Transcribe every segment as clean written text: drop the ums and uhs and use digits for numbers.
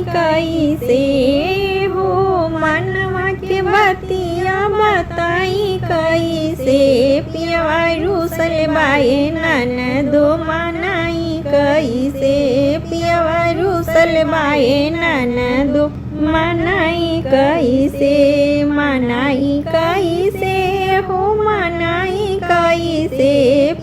कैसे हो, मनवा के बतिया बताई कैसे। पियवा रूसल बाए ननदो मनाई कैसे, पियवा रूसल बाए ननदो मनाई कैसे, मनाई कैसे हो, मनाई कैसे।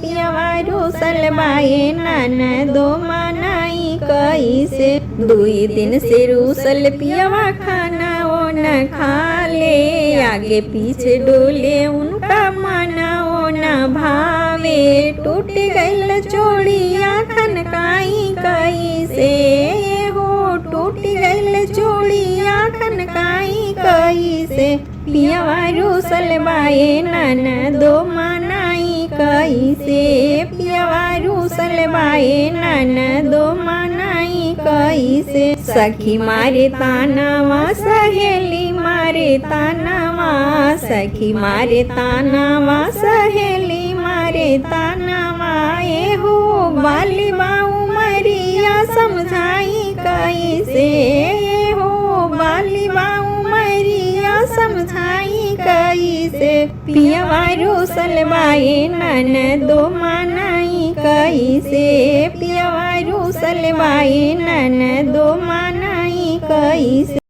पियवा रूसल बाए ननदो मनाई कैसे। दुई दिन से रूसल पियवा खाना ओ न खा ले, आगे पीछे डोले उनका मना ओ न भावे। टूट गईल चूड़िया खनकाई कैसे हो, टूट गईल चूड़िया खनकाई कैसे। पियवा रूसल बाए ननदो मनाई कैसे, पियवा रूसल बाए ननदो मनाई कैसे। सखी मारे तानावा सहेली मारे तानावा, सखी मारे तानावा सहेली मारे तानावा। ए हो बाली बाऊ मरिया समझाई कैसे, ए हो बाली बाऊ मरिया समझाई कैसे। पियवा रूसल बाए ननदो मनाई कैसे, पियवा रूसल बाए ननदो मनाई कैसे।